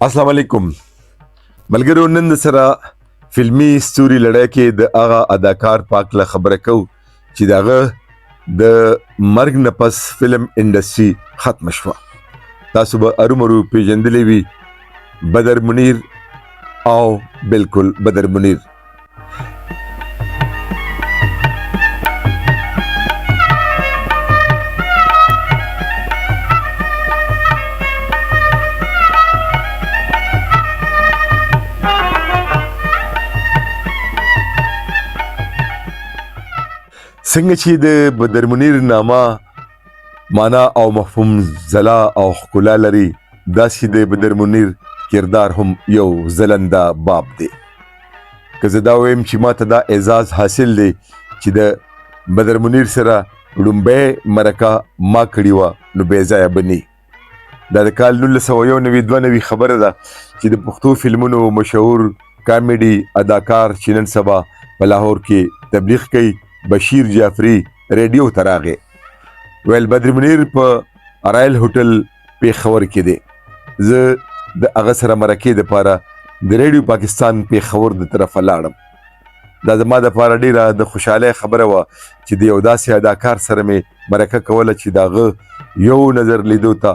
السلام علیکم ملګرو، نن سره فلمی ستوري لړۍ کې د هغه اداکار پاک له خبره کو چې دغه د مرګ نه پس فلم انډستری ختم شوه. تاسو به ارومرو پیژندلی وي بدر منیر، او بالکل بدر منیر. څنګه چې د بدر منیر نامه معنا او مفهوم ځلا او ښکلا لري، داسې د بدر منیر کردار هم یو ځلنده باب دی. که زه دا وایم چې ما ته دا اعزاز حاصل دی چې د بدر منیر سره ړومبۍ مرکه ما کړې وه، نو بې ځایه به نه. دا د کال 1991 92 خبره ده چې د پښتو فلمونو مشهور کامیډي اداکار چې نن سبا په لاهور کې تبلیغ کوي، بشیر جعفري، ریډیو ته راغی. ویل بدر منیر په رایل هوټل پېښور کې دی. زه د هغه سره مرکې دپاره د ریډیو پاکستان پېښور د طرفه لاړم. دا زما دپاره ډېره د خوشحالۍ خبره وه چې د یو داسې اداکار سره مې مرکه کوله چې د هغه یو نظر لیدو ته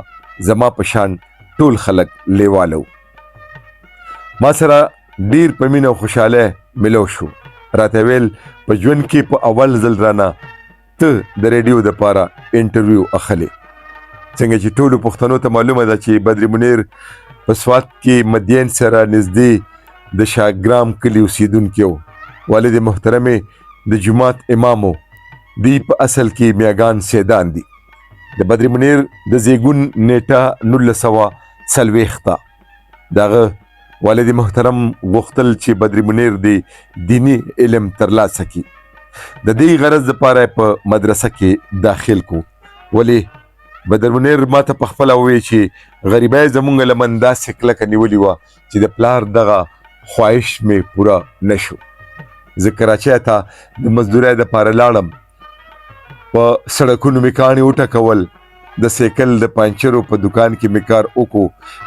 زما په شان ټول خلک لیواله وو. ما سره ډیر په مینه او خوشحالۍ ملو شو. راته ویل په ژوند کې په اول ځل رانه ته د ریډیو دپاره انټرویو اخلې. څنګه چې ټولو پښتنو ته معلومه ده چې بدر منیر په سوات کې مدین سره نږدې د شاګرام کلي اوسېدونکی و. والد محترمې د جومات امام و. دی په اصل کې میاګان سیدان دي. د بدر منیر د زیږون نیټه 1940 ده. دغه والد محترم غوښتل چې بدر منیر دی دینی علم ترلاسه کړي. د دې غرض لپاره په مدرسه کې داخل کو. ولی بدر منیر ما ته په خپله وویل چې غریبۍ زمونږ لمن داسې کلکه نیولې وه چې د پلار دغه خواهش مې پوره نه شو. زه کراچۍ ته د مزدورۍ دپاره لاړم. په سړکونو مې کاڼي وټکول، د سیکل د پانچرو په دکان کې مې کار وکړو.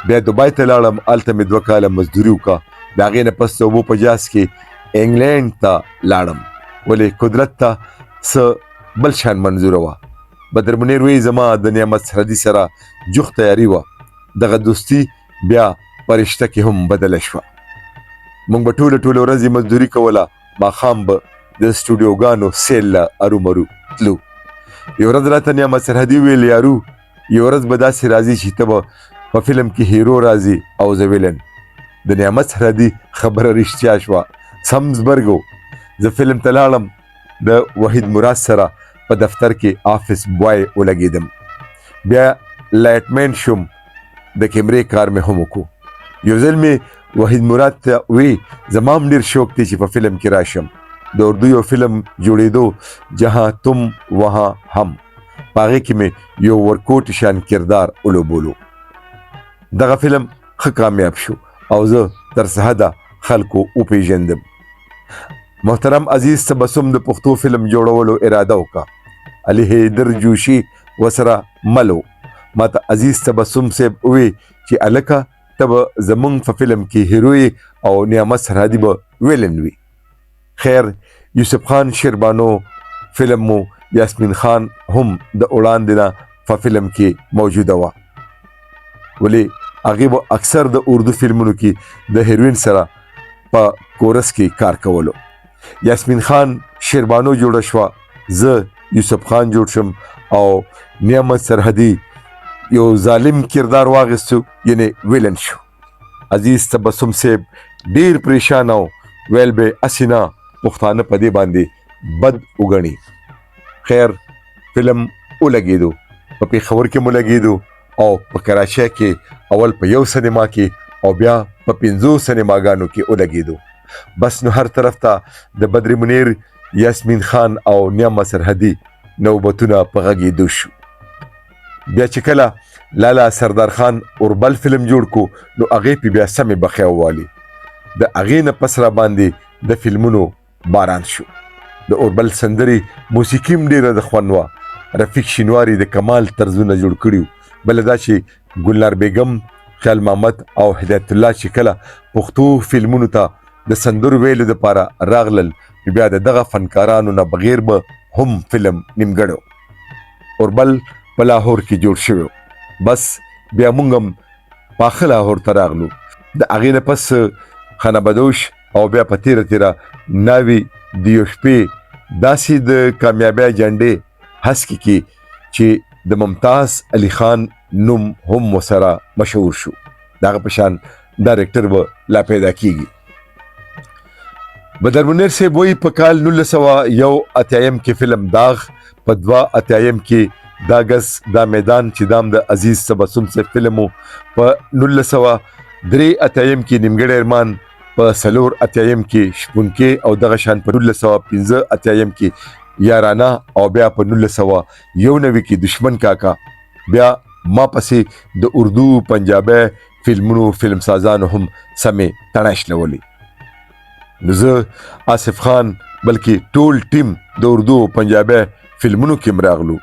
بیا دوبای ته لاړم، هلته مې 2 کاله مزدوري وکړه. د هغې نه پس د اوبو په جاز کې انګلینډ ته لاړم، ولې قدرت ته څه بل شان منظوره وه. بدر منیر وی زما د نعمت سرحدي سره جوخت تیاری وه. دغه دوستي بیا په رشته کې هم بدله شوه. موږ به ټوله ټوله ورځ مزدوري کوله، ماښام به د سټوډیوګانو سیل له ارومرو تلو. یو ورځ راته نعمت سرحدي ویل، یارو یو ورځ به داسې راځي چې ته به په فلم کې هیرو راځي او زه ویلن. د نعمت سرحدي خبره رښتیا شوه. سم زبرګو زه فلم ته لاړم، د وحید مراد سره په دفتر کې آفس بوای ولګېدم، بیا لایټمن شوم، د کیمرې کار مې هم وکړو. یو ځل مې وحید مراد ته وی زما هم ډېر شوق دی چې په فلم کې راشم. د اردو یو فلم جوړېدو، جهاں تم وهاں هم، په هغې کې مې یو ورکوټ شان کردار ولوبولو. دغه فلم ښه کامیاب شو او زه تر سرحده خلکو وپېژندم. محترم عزیز تبسم د پښتو فلم جوړولو اراده وکړه. علي حیدر جوشي وسره ملو. ما ته عزیز تبسم صاحب ووی چې هلکه ته به زمونږ په فلم کې هیرو یې او نعمت سرحدي به ویلن وي. خیر یوسف خان شیربانو فلم مو یاسمین خان هم د وړاندې نه په فلم کې موجوده وه، ولې هغې به اکثر د اردو فلمونو کې د هیروین سره په کورس کې کار کولو. یاسمین خان شیربانو جوړه شوه، زه یوسف خان جوړ شم او نعمت سرحدي یو ظالم کردار واغستو، یعنی ویلن شو. عزیز تبسم صاحب ډیر پریشان او ویل به اسینا پښتانه په دې باندې بد وګڼي. خیر فلم ولګېدو، په پېښور کې مو لګېدو او په کراچۍ کې اول په یو سینما کې او بیا په 5 سینماګانو کې ولګېدو. بس نو هر طرف ته د بدر منیر، یاسمین خان او نعمت سرحدي نوبتونه په غږېدو شو. بیا چې کله لالا سردار خان اوربل فلم جوړ کو نو هغې پې بیا سمې بخې ووالې. د هغې نه پس را باندې د فلمونو باران شو. د اوربل سندرې موسیقي هم ډېره د خوند وه. رفیق شینواري د کمال طرزونه جوړ کړي وو. بله دا چې ګلنار بیګم، خیال محمد او هدایت الله چې کله پښتو فلمونو ته د سندرو ویلو لپاره راغلل، نو بیا د دغه فنکارانو نه بغیر به هم فلم نیمګړی اوربل په لاهور کې جوړ شوی. بس بیا مونږ هم پاخه لاهور ته راغلو. د هغې نه پس خانه بدوش او بیا په تیره تیره ناوی د یو شپې داسې د کامیابۍ جنډې هسکې کې چې د ممتاز علي خان نوم هم وسره مشهور شو. دغه په شان ډایرکټر به لا پیدا کیږي. بدر منیر صاحب وایي په کال 1981 کې فلم داغ، په 82 کې دا ګز دا میدان چې دام د عزیز تبسم صاحب فلم و، په 1983 کې نیمګړی ارمان، په 84 کې شپونکې او دغه شان په 1985 کې یارانه او بیا په 1991 کې دشمن کاکا. بیا ما پسې د اردو پنجابی فلمونو فلمسازانو هم سمې تڼۍ شلولې. نو زه آصف خان بلکې ټول ټیم د اردو او پنجابی فلمونو کې هم راغلو.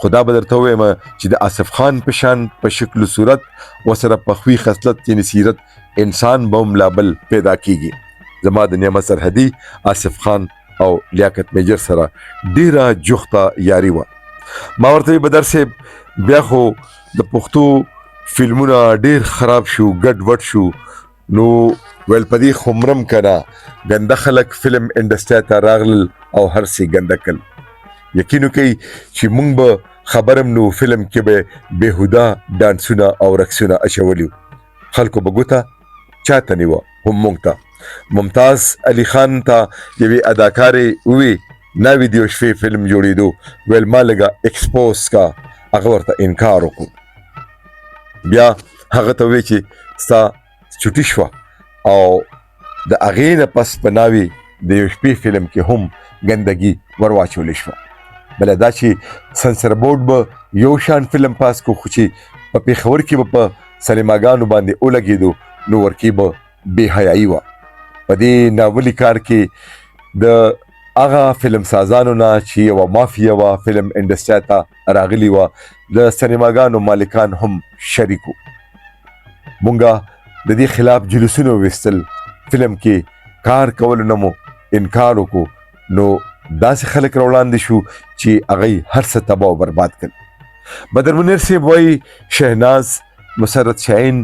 خو دا به درته ووایم چې د آصف خان په شان په شکل و صورت وسره په خوی خصلت یعنی سیرت انسان به هم لا بل پیدا کیږي. زما د نعمت سرحدي آصف خان او لیاقت میجر سره ډیره جوخته یاري وه. ما ورته وی بدر صاحب بیا خو د پښتو فلمونه ډیر خراب شو، ګډ وډ شو، نو ویل په دې خو مرم که نه، ګنده خلک فلم انډسټرۍ ته راغلل او هر څه ګنده کړل. یقین وکړئ چې مونږ به خبرم نو فلم کې به بېهوده ډانسونه او رقصونه اچولي، خلکو به ګوته چاته نیوه، هم مونږ ته. ممتاز علي خان ته یوې اداکارې ووی ناوې د یو شپې فلم جوړېدو، ویل ما لږه ایکسپوز کا، هغه ورته انکار وکړو. بیا هغه ته ووی چې ستا چوټي شوه او د هغې نه پس په ناوې د یو شپې فلم کې هم ګندګي ورواچول شوه. بله دا چې سنسر بورډ به یو شان فلم پاس کو، خو چې په پېښور کې به په سینماګانو باندې ولګېدو نو ورکې به بې حیایي وه. په دې ناولي کار کې د هغه فلم سازانو نه چې یوه مافیا وه فلم انډسټرۍ ته راغلي وه، د سینماګانو مالکان هم شریک وو. مونږه د دې خلاف جلوسونه وویستل، فلم کې کار کولو نه مو انکار وکړو، نو داسې خلک راوړاندې شو چې هغوی هر څه تباه او برباد کړل. بدر منیر صاحب وایي شهناز، مسرت شاهین،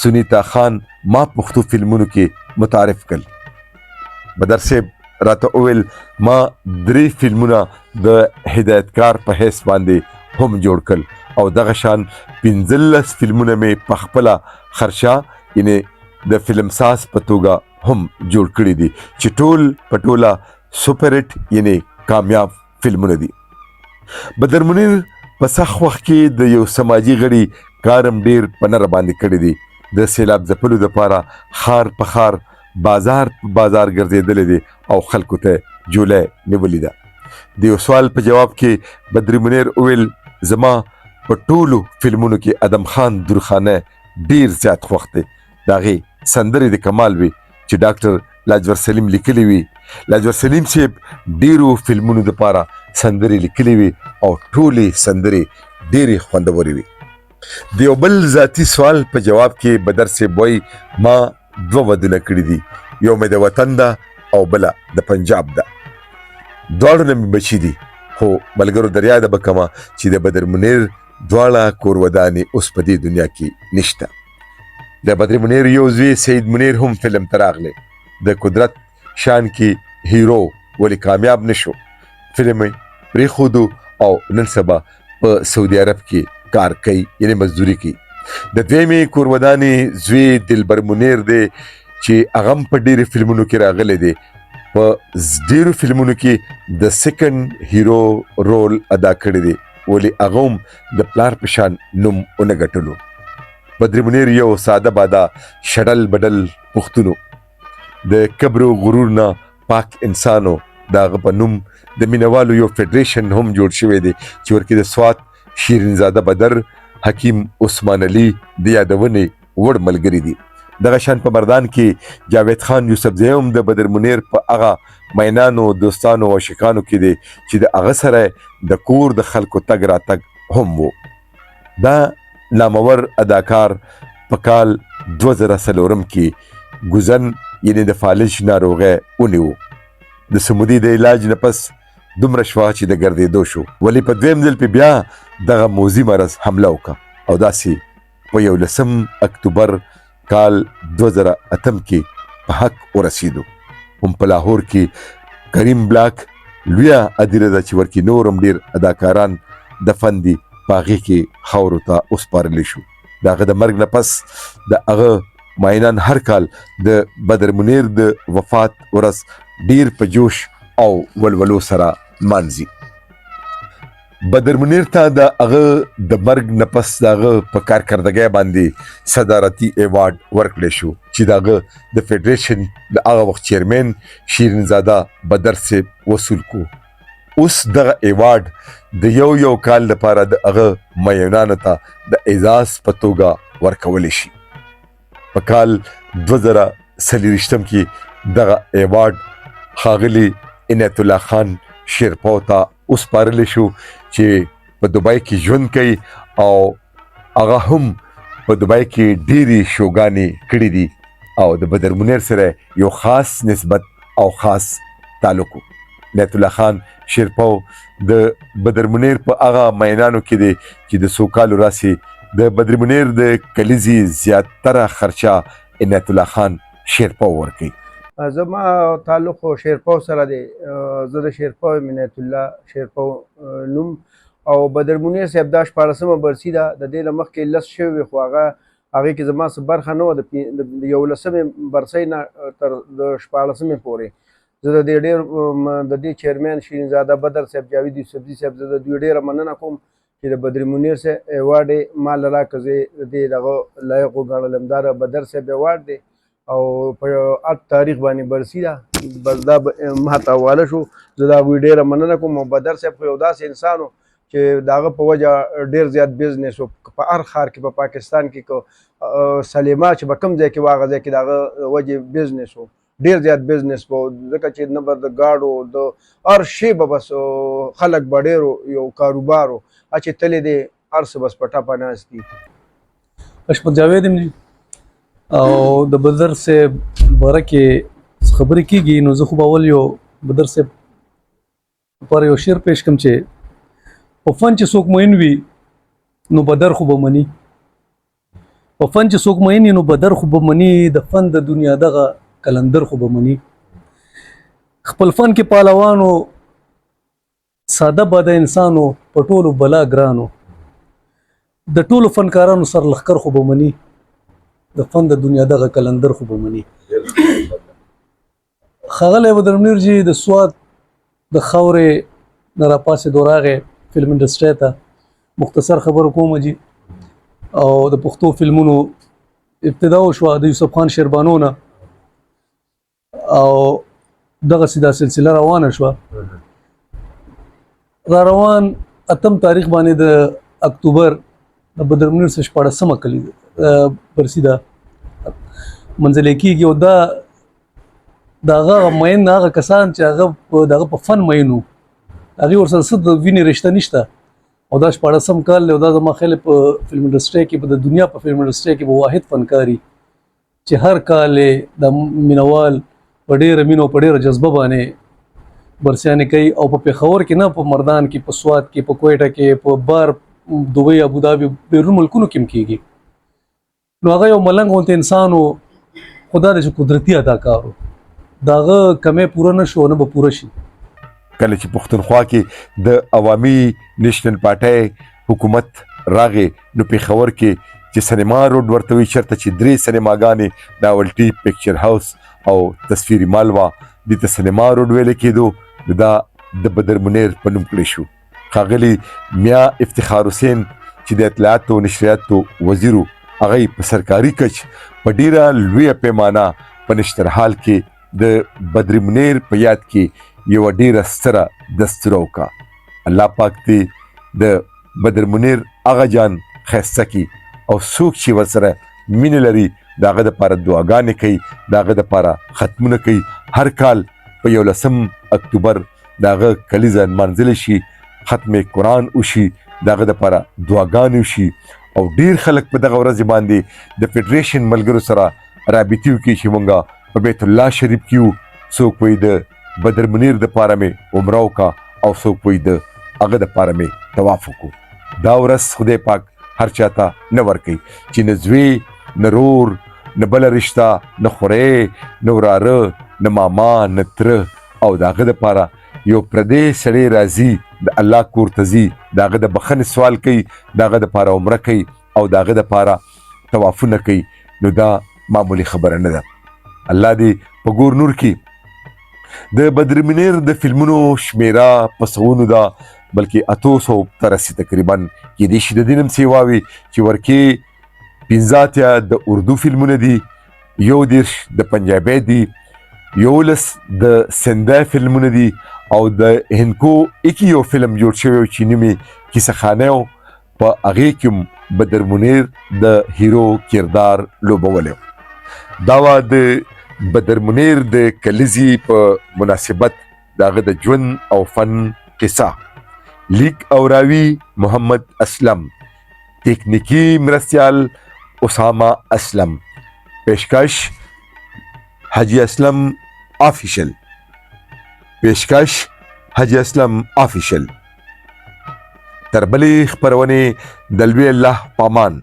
سنیتا خان ما پښتو فلمونو کې متعارف کړل. بدر صاحب راته وویل ما درې فلمونه د هدایتکار په حیث باندې هم جوړ کړل او دغه شان 15 فلمونه مې په خپله خرچه یعنی د فلمساز په توګه هم جوړ کړي دي چې ټول په ټوله سپرټ یعنی کامیاب فلمونه دي. بدر منیر په سخت وخت کې د یو سماجي غړي کارم ډیر په نره باندې کړی دی. د سیلاب ځپلو دپاره ښار په ښار، بازار په بازار ګرځېدلی دی او خلکو ته جولی نیولې ده. د یو سوال په جواب کې بدري منیر وویل زما په ټولو فلمونو کې ادم خان درخانه ډیر زیات خوښ دی، د هغې سندرې د کمال وي چې ډاکټر لاجور سلیم لیکلی وي. لاجور سلیم صاحب ډیرو فلمونو دپاره سندرې لیکلې وي او ټولې سندرې ډیرې خوندورې وي. د یو بل ذاتي سوال په جواب کې بدر صاحب وایي ما دوه ودونه کړي دي، یو مې د وطن ده او بله د پنجاب ده، دواړو نه مې بچي دي. خو ملګرو دریاده به کومه چې د بدر منیر دواړه کورودانې اوس په دې دنیا کې نشته. د بدر منیر یو زوی سید منیر هم فلم ته راغلی، د قدرت شان کې هیرو ولې کامیاب نشو، فلم یې پرېښودو او نن سبا په سعودي عرب کې کار کوي یعنی مزدوري کوي. د دویمې کورودانې زوی دلبر منیر دی چې هغه هم په ډېرو فلمونو کې راغلی دی، په ډېرو فلمونو کې د سیکنډ هیرو رول ادا کړی دی، ولې هغه هم د پلار په شان نوم ونه ګټلو. بدري منیر یو ساده باده شډل بډل پښتونو، د کبر او غرور نه پاک انسانو. د هغه په نوم د مینوالو یو فډریشن هم جوړ شوی دی چې ورکې د سوات شیرینزاده بدر، حکیم عثمان علي د یادونې وړ ملګري دي. دغه شان په مردان کې جاوید خان یوسفزی هم د بدر منیر په هغه مینانو، دوستانو او عاشقانو کې دی چې د هغه سره د کور د خلکو تګ راتګ هم وو. دا نامور اداکار په کال 2004 کې ګوزن یعنی د فالج ناروغۍ ونیو. د څه مودې د علاج نه پس دومره شوه چې د ګرځېدو شو، ولې په دویم ځل پې بیا دغه موذي مرض حمله وکړه او داسې په 11 اکتوبر کال 2008 کې په حق ورسېدو. هم په لاهور کې کریم بلاک لویه ادیره ده چې ورکې نور هم ډېر اداکاران دفن دي، په هغې کې خاورو ته وسپارلی شو. د هغه د مرګ نه پس د هغه ماینان هر کال د بدر منیر د وفات ورځ ډیر په جوش او ولولو سره لمانځي. بدر منیر ته د هغه د مرګ نه پس د هغه په کارکردګۍ باندې صدارتي ایوارډ ورکړی شو چې د هغه د فدریشن د هغه وخت چیرمن شیرین زاده بدر صاحب وصول کو. اوس دغه ایوارډ د یو یو کال لپاره د هغه میونانو ته د اعزاز په توګه ورکول شي. په کال 2024 کې دغه ایوارډ ښاغلي عنایت الله خان شیرپاو ته وسپارل شو چې په دوبۍ کې ژوند کوي او هغه هم په دوبۍ کې ډېرې شوګانې کړې دي او د بدر منیر سره یو خاص نسبت او خاص تعلق و. عنایت الله خان شیرپاو د بدر منیر په هغه مینانو کې دی چې د څو کالو راسې د بدر منیر د کلیزې زیاتره خرچه عنایت الله خان شیرپاو ورکوي. زما تعلق خو شیرپاو سره دی، زه د شیرپاو یم، عنایت الله شیرپاو نوم. او بدر منیر صاحب دا 16مه برسي ده، د دې نه مخکې 10 شوې وې، خو هغې کې زما څه برخه نه وه. د 11مې برسۍ نه تر د 16مې پورې زه د دې ډېر، د دې چیرمن شیرین زاده بدر صاحب، جاوید یوسفزي صاحب، زه د دوی ډېره مننه کوم چې د بدر منیر صاحب ایوارډ یې ما له راکړه، زه یې د دې دغه لایق وګڼلم. دا د بدر صاحب ایوارډ دی او په 8 تاریخ باندې برسي ده، بس دا ما ته حواله شو. زه د هغوی ډېره مننه کوم. او بدر صاحب خو یو داسې انسان و چې د هغه په وجه ډېر زیات بزنس و په هر ښار کې، په پاکستان کې که سلیما چې به کوم ځای کې و هغه ځای کې د هغه وجې بزنس و، ډېر زیات بزنس و، ځکه چې نه به د ګاډو د هر شی به بس خلک به ډېر یو کاروبار و، چې تللی دی هر څه بس په ټپه ناست دي. حشمت جاوید یم او د بدر صاحب باره کې خبرې کېږي، نو زه خو به اول یو بدر صاحب لپاره یو شعر پیش کوم چې په فن چې څوک مین وي نو بدر خو به مني، په فن چې څوک مین وي نو بدر خو به مني، د فن د دنیا دغه کلندر خو به مني. خپل فن کې پهلوانو ساده باده انسانو په ټولو بلا ګرانو، د ټولو فنکارانو سر لښکر خو به مني، د فن د دنیا دغه کلندر خو به مني. ښاغلی بدر منیر جي د سوات د خاورې نه راپاڅېدو راغی فلم انډسټرۍ ته، مختصر خبرو کوم جي. او د پښتو فلمونو ابتدا وشوه د یوسف خان شیربانو نه او دغسې دا سلسله روانه شوه. را روان 8 تاریخ باندې د اکتوبر د بدر منیر څخه 16مه کلی برسي ده منځلې کېږي. او دا د هغه مین هغه کسان چې هغه د هغه په فن مین وو، هغې ورسره څه د وینې رشته نشته. او دا 16 کال دی او دا زما خیال په فلم انډسټرۍ کې، په د دنیا په فلم انډسټرۍ کې به واحد فنکاري چې هر کال یې د مینوال په ډېره مینه او په ډېره جذبه باندې برسیانې کوي. او په پېښور کې نه، په مردان کې، په سوات کې، په کویټه کې، په بار دوبۍ، ابوظهبي، بیرون ملکونو کې هم کېږي. نو هغه یو ملنګ غونتی انسان و، خو دا دی چې قدرتي اداکار و، د هغه کمی پوره نه شو، نه به پوره شي. کله چې پښتونخوا کې د عوامي نېشنل پارټۍ حکومت راغی نو پېښور کې چې سینما روډ ورته وي، چېرته چې 3 سینماګانې ناولټي، پکچر هاوس او تصویري مال وه، دې ته سینما روډ ویل کېدو. نو دا د بدر منیر په نوم کړی شو. ښاغلی میا افتخار حسین چې د اطلاعاتو او نشریاتو وزیر و، هغه یې په سرکاري کچ په ډېره لویه پیمانه په نشترحال کې د بدر منیر په یاد کې یوه ډېره ستره دستوره وکړه. الله پاک دې د بدر منیر هغه جان ښایسته کړي او څوک چې ورسره مینه لري د هغه دپاره دعاګانې کوي، د هغه دپاره ختمونه کوي. هر کال په 11 اکتوبر د هغه کلیزه نمانځلی شي، ختم قرآن وشي، د هغه دپاره دعاګانې وشي. او ډیر خلک په دغه ورځ باندې د فدریشن ملګرو سره رابطې وکړي چې مونږ په بیت الله شریف کې یو، څوک وایي د بدر منیر د پاره مې عمره وکړه او څوک وایي د هغه د پاره مې طواف وکړو. دا ورځ خدای پاک هر چاته نه ورکوي چې نه زوی، نه رور، نه بله رشته، نه خورې، نه وراره، نه ماما، نه تره، او د هغه دپاره یو پردی سړی راځي، د الله کور ته ځي، د هغه د بخښنې سوال کوي، د هغه دپاره عمره کوي او د هغه دپاره طوافونه کوي. نو دا معمولی خبره نه ده. الله دې په ګور نور کې. د بدر منیر د فلمونو شمیره په سوونو ده، بلکې 800 ته رسي تقریبا. کېدای شي د دې نه هم سیوا وي چې ورکې 85 د اردو فلمونه دي، 31 د پنجابي دي، 11 د سنده فلمونه دي او د هندکو ایک یو فلم جوړ شوی چې نوم یې کیسه خانه و، په هغې کې هم بدر منیر د هیرو کردار لوبولی. دا وه د بدر منیر د کلیزې په مناسبت د هغه د ژوند او فن قصه. لیک او راوي محمد اسلم، تکنیکی مرستیال اسامه اسلم، پیشکش حاجی اسلم آفیشل، پیشکش حاجی اسلم آفیشل. تر بلې خپرونې د لوی الله پامان.